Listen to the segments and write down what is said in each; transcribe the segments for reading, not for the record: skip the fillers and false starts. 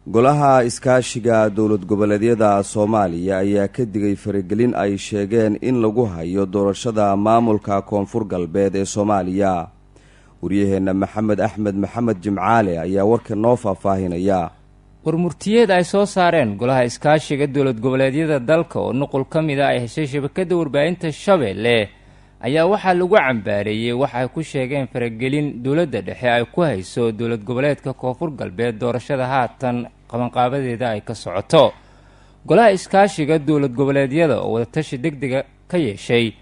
Golaha Iskaashiga Dowlad Goboleedyada Soomaaliya ayaa ka digay faragelin ay sheegeen in lagu hayo doorashada maamulka Koonfur Galbeed ee Soomaaliya. Waryaheenna Maxamed Axmed Maxamed Jimcaale ayaa warka noo faahfaahinaya. Warmurtiyeed ay soo saareen Golaha Iskaashiga Dowlad Goboleedyada dalka oo nuqul ka mida ay heshay shabakadda warbaahinta Shabeelle ayaa waxaa lagu cambaareeyey waxa ay ku sheegeen faragelin dowladda dhexe ay ku hayso dowlad goboleedka Koonfur Galbeed doorashada haatan qabanqaabadeeda ay ka socoto. Golaha Iskaashiga Dowlad Goboleedyada oo wadatashi degdega ka yeeshay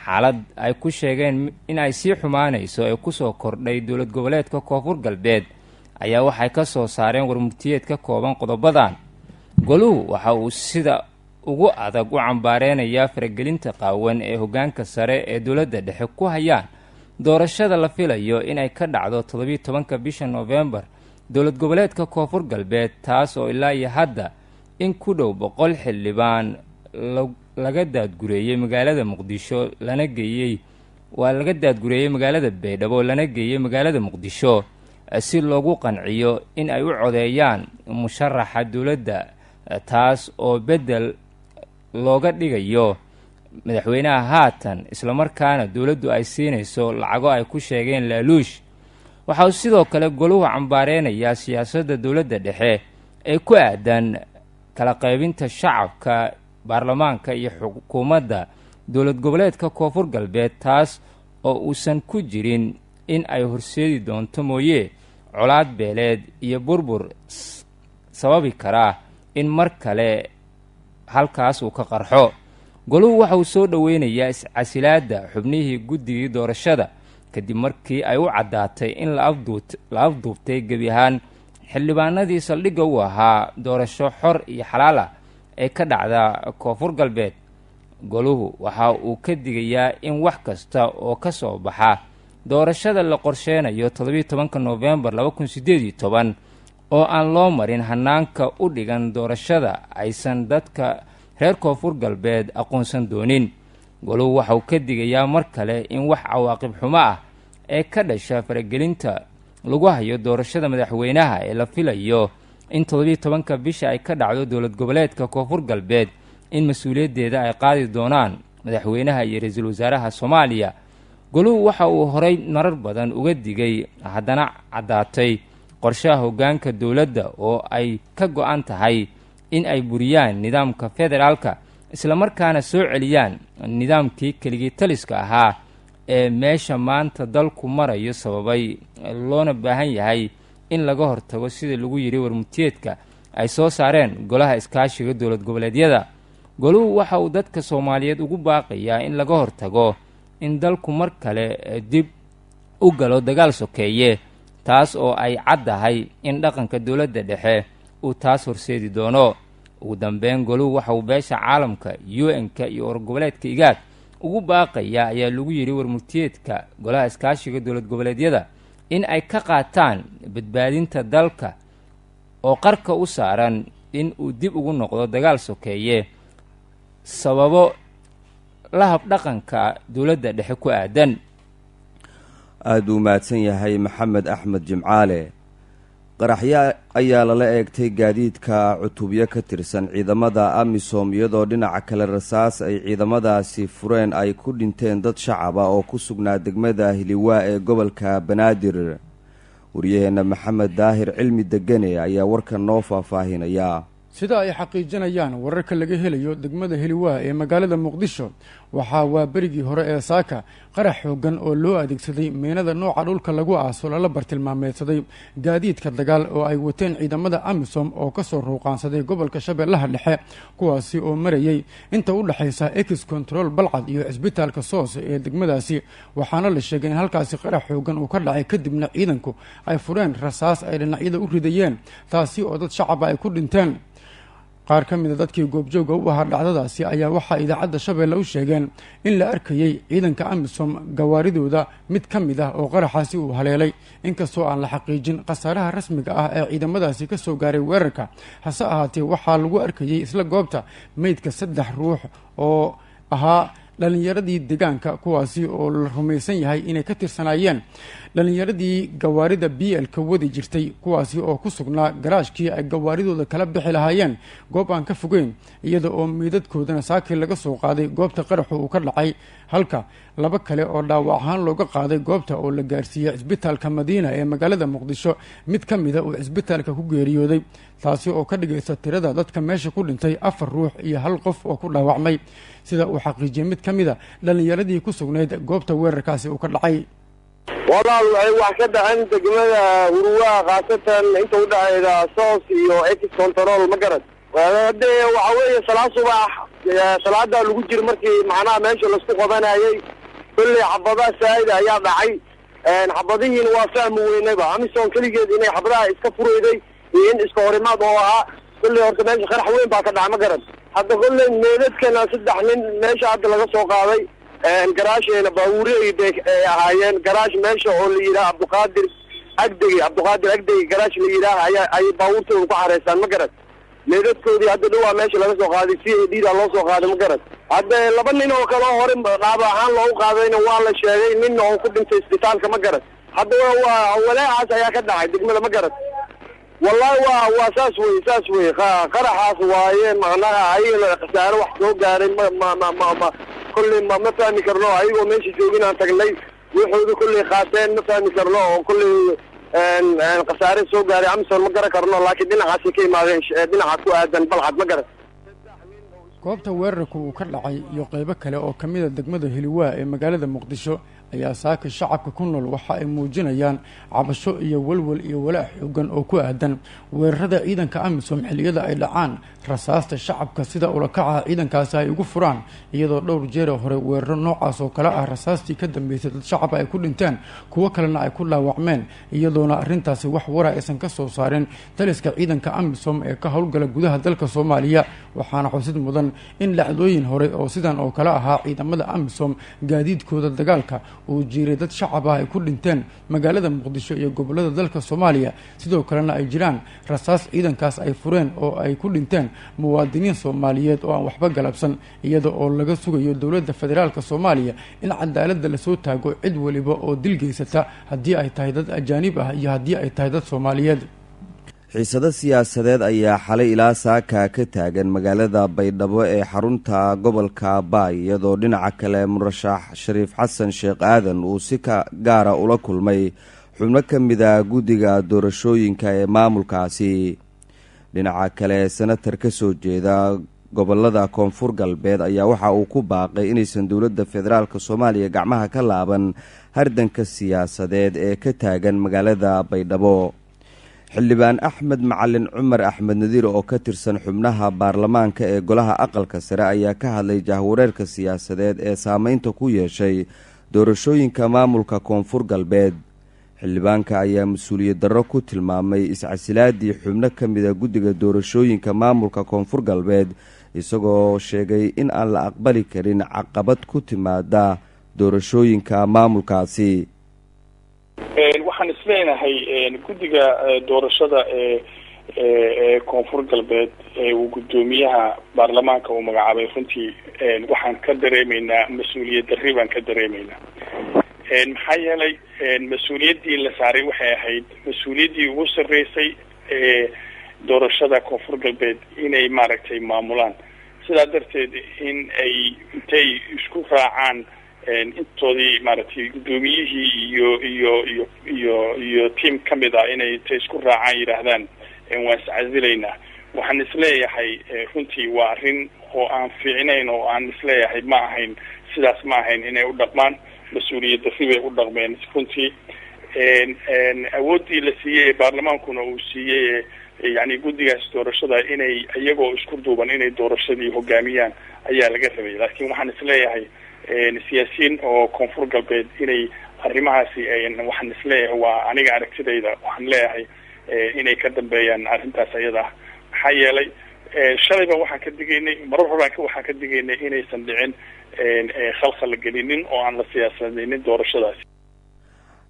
xaalad ay ku sheegeen in ay sii xumaanayso ee kusoo kordhay dowlad goboleedka Koonfur Galbeed ayaa waxay ka soo saareen warmurtiyeed ka kooban qodobadan. Goluhu waxa uu sida ugu adag u cambaareynayaa faragelinta qaawan ee hoggaanka sare ee dowladda dhexe ku hayaan doorashada la filayo in ay ka dhacdo 17-ka bisha Noofembar dowlad goboleedka Koonfur Galbeed, taas oo ilaa iyo hadda in ku dhow 100 xildhibaan laga daadgureeyey magaalada Muqdisho lana geeyey, waa laga daadgureeyey magaalada Baydhabo lana geeyey magaalada Muqdisho si loogu qanciyo in ay u codeeyaan musharaxa dowladda, taas oo beddel looga dhigayo madaxweynaha haatan, islamarkaana dowladdu ay siinayso lacago ay ku sheegeen laaluush. Waxa uu sidoo kale goluhu cambaareynayaa siyaasadda dowladda dhexe ee ku aadan kala qaybinta shacabka, baarlamaanka iyo xukuumadda dowlad goboleedka Koonfur Galbeed, taas oo uusan ku jirin in ay horseedi doonto mooye colaad beeleed iyo burbur sababi karaa in mar kale halkaas uu ka qarxo. Goluhu waxa uu soo dhoweynayaa iscasilaadda xubnihii guddigii doorashada kadib markii ay u caddaatay in la afduubtay gebi ahaan xildhibaanadii saldhigga u ahaa doorasho xor iyo xalaal ah ee ka dhacda Koonfur Galbeed. Goluhu waxa uu ka digayaa in wax kasta oo ka soo baxa doorashada la qorsheynayo 17-ka Noofembar 2018 oo aan loo marin hanaanka u dhigan doorashada aysan dadka reer Koonfur Galbeed aqoonsan doonin. Goluhu waxa uu ka digayaa mar kale in wax cawaaqib xumo ah ee ka dhasha faragelinta lagu hayo doorashada madaxweynaha ee la filayo in 17-ka bisha ay ka dhacdo dowlad goboleedka Koonfur Galbeed in mas-uuliyaddeeda ay qaadi doonaan madaxweynaha iyo ra-iisul wasaaraha Soomaaliya. Goluhu waxa uu horay marar badan uga digay, haddana caddaatay qorshaha hoggaanka dowladda oo ay ka go-an tahay in ay buriyaan nidaamka federaalka, islamarkaana soo celiyaan nidaamkii keligii taliska ahaa ee meesha maanta dalku marayo sababay, loona baahan yahay in laga hortago, sida lagu yidhi warmutiyeedka ay soo saareen Golaha Iskaashiga Dowlad Goboleedyada. Goluhu waxa uu dadka Soomaaliyeed ugu baaqayaa in laga hortago in dalku mar kale dib u galo dagaal sokeeye, taas oo ay caddahay in dhaqanka dowladda dhexe uu taas horseedi doono. Ugu dambeyn, goluhu waxa uu beesha caalamka, UN-ka iyo urur goboleedka IGAD ugu baaqaya, ayaa lagu yidhi warmurtiyeedka Golaha Iskaashiga Dowlad Goboleedyada, in ay ka qaataan badbaadinta dalka oo qarka u saaran in uu dib ugu noqdo dagaal sokeeye sababo lahab dhaqanka dowladda dhexe ku aadan. Aada uu mahadsan yahay Maxamed Axmed Jimcaale. Qaraxyo ayaa lala eegtay gaadiidka cutubyo ka tirsan ciidamada AMISOM, iyadoo dhinaca kale rasaas ay ciidamadaasi fureen ay ku dhinteen dad shacab ah oo ku sugnaa degmada Hiliwaa ee gobolka Banaadir. Waryaheenna Maxamed Daahir Cilmi Degene ayaa warkan noo faahfaahinaya. Sida ay xaqiijinayaan wararka laga helayo degmada Heliwaa ee magaalada Muqdisho, waxaa waa berigii hore ee saaka qarax xooggan oo loo adeegsaday miinada nooca dhulka lagu aaso lala bartilmaameedsaday gaadiidka dagaal oo ay wateen ciidamada AMISOM oo kasoo ruuqaansaday gobolka Shabeellaha Dhexe, kuwaasi oo marayay inta u dhexaysa Ex Control Balcad iyo cisbitaalka Soos ee degmadaasi. Waxaana la sheegay in halkaasi qarax xooggan uu ka dhacay, kadibna ciidanku ay fureen rasaas ay dhinacyada u ridayeen, taasi oo dad shacaba ay ku dhinteen. Qaar ka mida dadkii goobjooga u ahaa dhacdadaasi ayaa waxaa idaacadda Shabeelle u sheegeen in la arkayey ciidanka AMISOM gawaaridooda mid ka mid ah oo qaraxaasi uu haleelay, inkastoo aan la xaqiijin khasaaraha rasmiga ah ee ciidamadaasi ka soo gaaray weerarka. Hase ahaatee, waxaa lagu arkayey isla goobta meydka saddex ruux oo ahaa dhallinyaradii deegaanka, kuwaasi oo la rumaysan yahay inay ka tirsanaayeen dhallinyaradii gawaarida BL-ka wadi jirtay, kuwaasi oo ku sugnaa garaashkii ay gawaaridooda kala bixi lahaayeen goob aan ka fogeyn, iyada oo meydadkoodana saakii laga soo qaaday goobta qaraxu uu ka dhacay, halka laba kale oo dhaawac ahaan looga qaaday goobta oo la gaarsiiyey cisbitaalka Madiina ee magaalada Muqdisho. Mid ka mida uu cisbitaalka ku geeriyooday, taasi oo ka dhigaysa tirada dadka meesha ku dhintay afar ruux iyo hal qof oo ku dhaawacmay, sida uu xaqiijiyey mid ka mida dhallinyaradii ku sugnayd goobta weerarkaasi uu ka dhacay. Walaal, waxay wax ka dhaceen degmada Hurwaa, khaasatan inta udhexayda Soos iyo Ex Control, ma garan. Hadee waxa weeye salaad subax, salaadaa lagu jira markii macnaha meesha laisku qabanayay. Kolley xabadaha saa'id ayaa dhacay. Xabadihiina waa fahmi weynayba, AMISOM keligeed inay xabadaha iska fureyday iyo in iska horimaad oo ahaa. Kolley horta meesha qarax weyn baa ka dhacay, ma garan. Hadda kolley meedadkana saddex nin meesha hadda laga soo qaaday. Garaasheena baabuurey bay ahaayeen. Garaash meesha oo la yidhaha Cabdiqaadir Agdegi, Cabdiqaadir Agdegi garaash la yidhaah ayaa ayay baabuurtooda ku xareystaan, ma garan. Meedadkoodii hadda dhawaa meesha laga soo qaaday, CID da loo soo qaaday, ma garan. Hadda laba nin oo kale oo hore dhaaba ahaan loogu qaadayna waa la sheegay, ninna oo ku dhintay isbitaalka, ma garan. Hadda waa walaacaas ayaa ka dhacay degmada, ma garan. Wallahi waa saas wey, saas wey. Qaraxaas waaye. Macnaha ayagana khasaare wax soo gaaray ma kolley ma fahmi karno. Ayagoo meesha joogin aan tagnay, waxooda kolley qaateen, ma fahmi karno oo kolley khasaare soo gaaray AMISOM ma garan karno, laakiin dhinacaasay ka imaadeen, dhinaca ku aadan Balcad, ma garan. Goobta weerarka uu ka dhacay iyo qeybo kale oo ka mida degmada Heliwaa ee magaalada Muqdisho ayaa saaka shacabka ku nool waxa ay muujinayaan cabasho iyo walwal iyo walaac xoogan oo ku aadan weerarada ciidanka AMISOM xilliyada ay dhacaan, rasaasta shacabka sida ulakaca ciidankaasi ay ugu furaan, iyadoo dhowr jeera hore weeraro noocaas oo kale ah rasaastii ka dambeysay dad shacab ay ku dhinteen, kuwo kalena ay ku dhaawacmeen, iyadoona arrintaasi wax wara aysan ka soo saarin taliska ciidanka AMISOM ee ka howlgala gudaha dalka Soomaaliya. Waxaana xusid mudan in dhacdooyin hore oo sidan oo kale ahaa ciidamada AMISOM gaadiidkooda dagaalka uu jiiray dad shacab ah ay ku dhinteen magaalada Muqdisho iyo gobolada dalka Soomaaliya, sidoo kalena ay jiraan rasaas ciidankaas ay fureen oo ay ku dhinteen muwaadiniin Soomaaliyeed oo aan waxba galabsan, iyada oo laga sugayo dowladda federaalka Soomaaliya in cadaaladda lasoo taago cid waliba oo dil geysata, haddii ay tahay dad ajaanib ah iyo haddii ay tahay dad Soomaaliyeed. Xiisado siyaasadeed ayaa xalay ilaa saaka ka taagan magaalada Baydhabo ee xarunta gobolka Baay, iyadoo dhinaca kale murashax Shariif Xasan Sheekh Aadan uu si ka gaara ula kulmay xubno ka mid a guddiga doorashooyinka ee maamulkaasi. Dhinaca kale, senatar ka soo jeeda gobolada Koonfur Galbeed ayaa waxa uu ku baaqay inaysan dowladda federaalka Soomaaliya gacmaha ka laaban hardanka siyaasadeed ee ka taagan magaalada Baydhabo. Xildhibaan Axmed Macalin Cumar, Axmed Nadiir, oo ka tirsan xubnaha baarlamaanka ee golaha aqalka sare ayaa ka hadlay jahwareerka siyaasadeed ee saameynta ku yeeshay doorashooyinka maamulka Koonfur Galbeed. Xildhibaanka ayaa mas-uuliyad darro ku tilmaamay iscasilaadii xubno ka mida guddiga doorashooyinka maamulka Koonfur Galbeed, isagoo sheegay in aan la aqbali karin caqabad ku timaada doorashooyinka maamulkaasi. Waxaan isleenahay guddiga doorashada ee Koonfur Galbeed ee uu guddoomiyaha baarlamaanka uu magacaabay, runtii waxaan ka dareemeynaa mas-uuliyad darri baan ka dareemeynaa. Maxaa yeelay, mas-uuliyaddii la saaray waxay ahayd mas-uuliyaddii ugu sarreysay ee doorashada Koonfur Galbeed inay maaragtay maamulaan. Sidaa darteed in ay intay isku raacaan intoodii maaragtay guddoomiyihii iyo team kamid ah inay intay isku raacaan yidhaahdaan "Waan iscasilaynaa", waxaan isleeyahay runtii waa arrin oo aan fiicnayn, oo aan isleeyahay ma ahayn sidaas, ma ahayn inay u dhaqmaan. Mas-uuliyad darri bay u dhaqmeen runtii. Awooddii la siiyey ee baarlamaankuna uu siiyey, yani guddigaas doorashada, inay iyagoo isku duuban inay doorashadii hogaamiyaan ayaa laga rabay. Laakiin waxaan isleeyahay siyaasiyiin oo Koonfur Galbeed inay arrimahaasi, waxaan isleeyahay, waa aniga aragtidayda, waxaan leeyahay inay ka dambeeyaan arrintaas ayada ah. Maxaa yeelay, shalayba waxaan ka digaynay, marar horaan waxaan ka digaynay inaysan dhicin khalkhal la gelinin oo aan la siyaasadaynin doorashadaasi.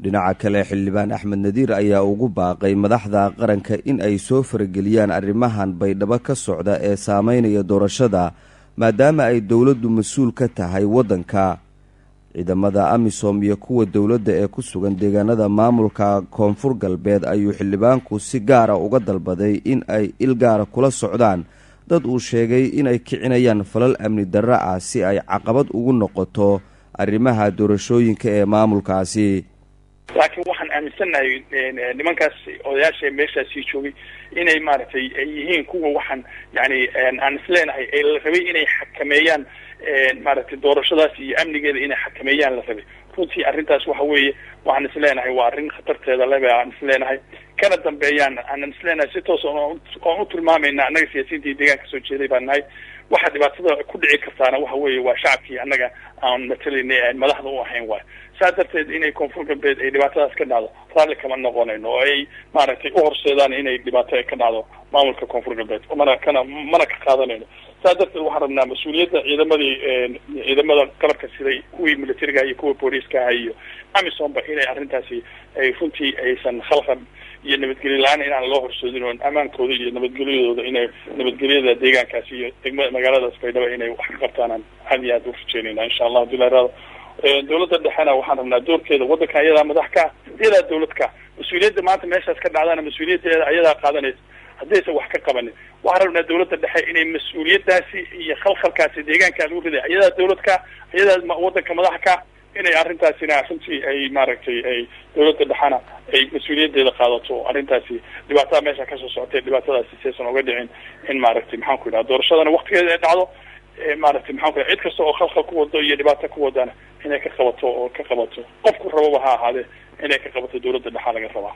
Dhinaca kale, xildhibaan Axmed Nadiir ayaa ugu baaqay madaxda qaranka in ay soo farageliyaan arrimahan Baydhabo ka socda ee saameynaya doorashada. maadaama ay dowladdu mas-uul ka tahay waddanka. Ciidamada AMISOM iyo kuwa dowladda ee ku sugan deegaanada maamulka Koonfur Galbeed ayuu xildhibaanku si gaara uga dalbaday in ay il gaara kula socdaan dad uu sheegay inay kicinayaan falal amni darro ah, si ay caqabad ugu noqoto arrimaha doorashooyinka ee maamulkaasi. Laakiin waxaan aaminsannahay nimankaas odayaasha meeshaasii joogay inay maaragtay ay yihiin kuwa waxaan yani aan isleenahay ay la rabay inay xakameeyaan maaragtay doorashadaas iyo amnigeeda inay xakameeyaan la rabay. Runtii arrintaas waxa weeye waxaan isleenahay waa arrin khatarteeda lebe aan isleenahay kana dambeeyaan aanan isleenahay si toos oon u tilmaamayna. Annaga siyaasiyiintii deegaanka soo jeeday baan nahay. Waxa dhibaatada ku dhici kartaana waxa weeye waa shacabkii annaga aan matalaynay, aan madaxda u ahayn waay. Saa darteed inay Koonfur Galbeed ay dhibaatadaas ka dhacdo raalli kama noqonayno, oo ay maaragtay u horseedaan inay dhibaato ka dhacdo maamulka Koonfur Galbeed, mana kana mana ka qaadanayno. Saa darteed waxaan rabnaa mas-uuliyadda ciidamadii, ciidamada qalabka siday, kuwii militariga iyo kuwa booliiska aha iyo AMISOMba, inay arrintaasi ay runtii aysan khalkhal iyo nabadgelyo la-aan inaan loo horseedin, oo ammaankooda iyo nabadgelyadooda, inay nabadgelyada deegaankaasi iyo degmada magaaladaas Baydhabo inay wax ka qabtaanaan aad iyo aad u rajeynayna, insha Allah. Hadii la iraado dowladda dhexena waxaan rabnaa doorkeeda waddanka iyadaa madax ka, iyadaa dowlad ka, mas-uuliyadda maanta meeshaas ka dhacdana mas-uuliyaddeeda ayadaa qaadanaysa. Haddaysan wax ka qabanin, waxaan rabnaa dowladda dhexe inay mas-uuliyaddaasi iyo khalkhalkaasi deegaanka lagu riday, iyadaa dowlad ka, iyadaa waddanka madax ka, inay arrintaasina runtii ay maaragtay ay dowladda dhexena ay mas-uuliyaddeeda qaadato arrintaasi. Dhibaatada meesha kasoo socotay, dhibaatadaasi saysan oga dhicin in maaragtay maxaan ku yidhaha doorashadana waktigeeda ay dhacdo, maaragtay maxaan ku yidhaha cid kasta oo khalkhal ku wado iyo dhibaato ku wadana inay ka qabato, oo ka qabato qofku rababa ha ahaadee, inay ka qabato dowladda dhexaa laga rabaa.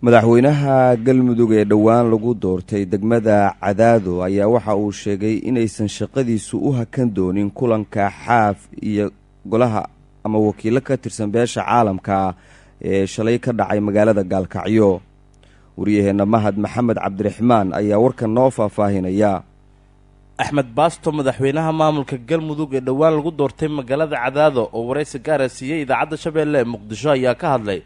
Madaxweynaha Galmudug ee dhowaan lagu doortay degmada Cadaado ayaa waxa uu sheegay inaysan shaqadiisu u hakan doonin kulanka Xaaf iyo golaha ama wakiilo ka tirsan beesha caalamka ee shalay ka dhacay magaalada Gaalkacyo. Wariyaheenna Mahad Maxamed Cabdiraxmaan ayaa warkan noo faahfaahinaya. Axmed Baasto, madaxweynaha maamulka Galmudug ee dhowaan lagu doortay magaalada Cadaado, oo waraysi gaara siiyey idaacadda Shabeelle ee Muqdisho, ayaa ka hadlay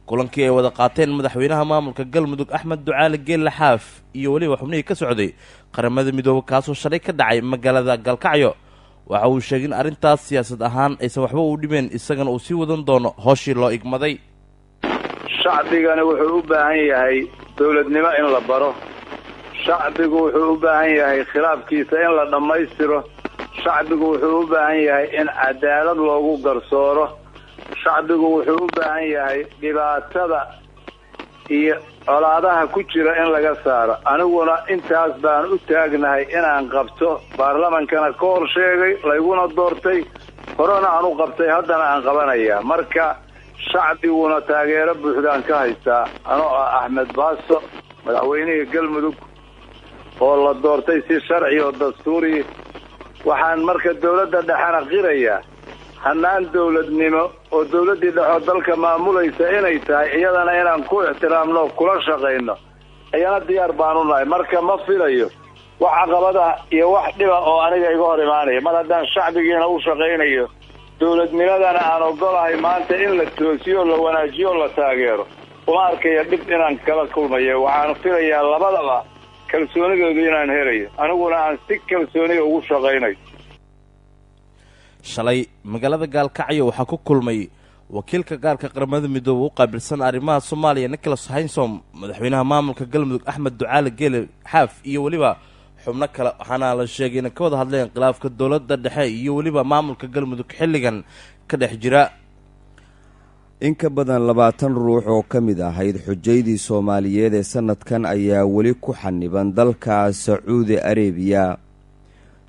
kulankii ay wada qaateen madaxweynaha maamulka Galmudug Axmed Ducaale Geelle Xaaf iyo weliba xubnihii ka socday Qaramada Midoobe, kaasoo shalay ka dhacay magaalada Gaalkacyo. Waxa uu sheegay in arrintaas siyaasad ahaan aysan waxba u dhimeen, isagana uu sii wadan doono hooshii loo igmaday. Shacbigana wuxuu u baahan yahay dowladnimo in la baro. Shacbigu wuxuu u baahan yahay khilaafkiisa in la dhammaystiro. Shacbigu wuxuu u baahan yahay in cadaalad loogu garsooro. Shacbigu wuxuu u baahan yahay dhibaatada iyo colaadaha ku jira in laga saaro. Aniguna intaas baan u taagnahay inaan qabto. Baarlamankana ka hor sheegay, layguna doortay, horena aan u qabtay, haddana aan qabanayaa. Marka shacbiguna taageero buuxdaan ka haystaa, anoo ah Axmed Baasto, madaxweynihii Galmudug oo la doortay si sharci oo dastuuri. Waxaan marka dowladda dhexena qirayaa hanaan dowladnimo oo dowladdii dhexoo dalka maamulaysa inay tahay, iyadana inaan ku ixtiraamno, kula shaqayno, iyana diyaar baanu nahay. Marka ma filayo wax caqabada iyo wax dhiba oo aniga iga hor imaanaya, mar haddaan shacbigiina u shaqaynayo, dowladnimadana aan ogolahay maanta in la toosiyo, la wanaajiyo, la taageero. Uma arkaya dhib inaan kala kulmayo. Waxaan filayaa labadaba kalsoonidoodu inaan helayo, aniguna aan si kalsooniya ugu shaqaynayo. Shalay magaalada Gaalkacyo waxaa ku kulmay wakiilka gaarka Qaramada Midoobe u qaabilsan arrimaha Soomaaliya Nicholas Haysom, madaxweynaha maamulka Galmudug Axmed Ducaale Geele Xaaf iyo weliba xubno kale, waxaana la sheegay inay ka wada hadleen khilaafka dowladda dhexe iyo weliba maamulka Galmudug xilligan ka dhex jira. In ka badan 20 ruux oo ka mid ahayd xujaydii Soomaaliyeed ee sanadkan ayaa weli ku xaniban dalka Sacuudi Arebiya.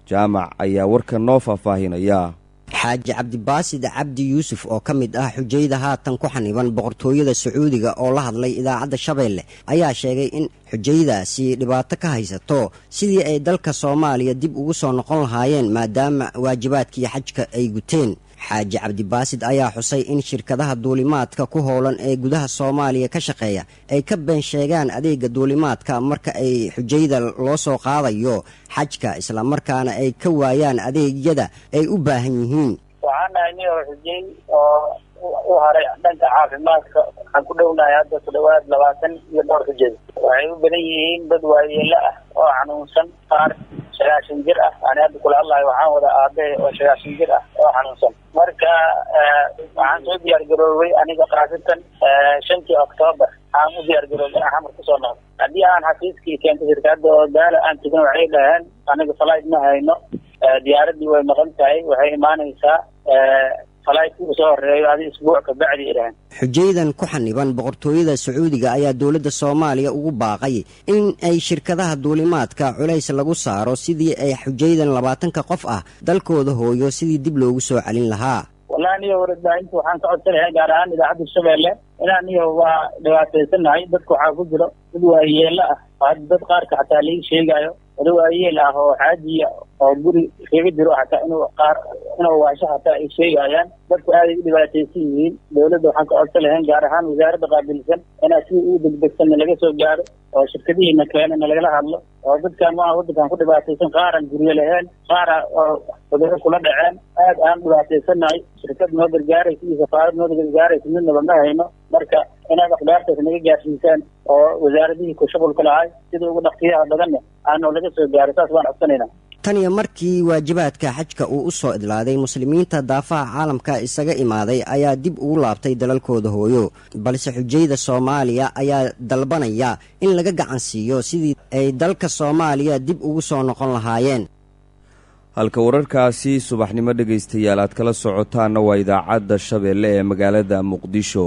Jaamac ayaa warkan noo faahfaahinaya. Xaaji Cabdibaasid Cabdi Yuusuf oo ka mid ah xujayda haatan ku xaniban boqortooyada Sacuudiga oo la hadlay idaacadda Shabeelle ayaa sheegay in xujaydaasi dhibaato ka haysato sidii ay dalka Soomaaliya dib ugu soo noqon lahaayeen, maadaama waajibaadkii xajka ay guteen. Xaaji Cabdibaasid ayaa xusay in shirkadaha duulimaadka ku howlan ee gudaha Soomaaliya ka shaqeeya ay ka been sheegaan adeega duulimaadka marka ay xujayda loo soo qaadayo xajka, islamarkaana ay ka waayaan adeegyada ay u baahan yihiin. Waxaan nahay nin oo xujay oo u haray dhanka caafimaadka. Waxaan ku dhownahay hadda ku dhawaad 20 iyo dhowr xujay. Waxay u badan yihiin dad waayeelo ah oo xanuunsan, qaar 90 jir ah. Ani hadda kula hadlayo waxaan wada aabahe oo 90 jir ah oo xanuunsan. Marka waxaan soo diyaar garoobay aniga khaasatan 5-tii Octoobar aan u diyaar garoobay inaan Xamar kusoo noqdo. Haddii aan xafiiskii keentay shirkadda oo Daala aan tegin, waxay dhaheen aniga flight ma hayno, diyaaraddii way maqan tahay, waxay imaanaysaa flight-kii usoo horeeyo adi isbuuc ka bacdi, idhaaheen. Xujaydan ku xaniban Boqortooyada Sacuudiga ayaa dowladda Soomaaliya ugu baaqay in ay shirkadaha duulimaadka culays lagu saaro sidii ay xujaydan 20-ka qof ah dalkooda hooyo sidii dib loogu soo celin lahaa. Wallahi aniyo warbaahinta waxaan ka codsanayaa, gaar ahaan Idaacadda Shabeelle, inaan niyo waa dhibaataysanahay. Dadka waxaa ku jiro dad waayeelo ah. Hadda dad qaarka xataa laii sheegayo wada waayeel ah oo xaajiya oo guri kaga jiro, xataa inuu qaar inuu waasho xataa ay sheegayaan. Dadku aaday u dhibaataysan yihiin. Dowladda waxaan ka codsan lahayn, gaar ahaan wasaaradda qaabilsan, inaa sidii ugu degdegsan nalaga soo gaaro oo shirkadihiina keena nalagala hadlo oo dadkan waa waddankan ku dhibaataysan, qaaran guryo laheen, qaara oo cudurro kula dhaceen. Aad aan dhibaataysanahay. Shirkad noo gargaaraysa iyo safaarad noo gargaaraysa midnaba ma hayno. Marka inaad akhbaartaas naga gaarsiisaan oo wasaaradihii ku shuqulka lahay sida ugu dhaqsiyaha badanna aanoo laga soo gaaro, saas baan codsanaynaa. Tan iyo markii waajibaadka xajka uu u soo idlaaday, muslimiinta daafaha caalamka isaga imaaday ayaa dib ugu laabtay dalalkooda hooyo, balse xujayda Soomaaliya ayaa dalbanaya in laga gacan siiyo sidii ay dalka Soomaaliya dib ugu soo noqon lahaayeen. Halka wararkaasi subaxnimo, dhegaystayaal, aad kala socotaanna waa Idaacadda Shabeelle ee magaalada Muqdisho.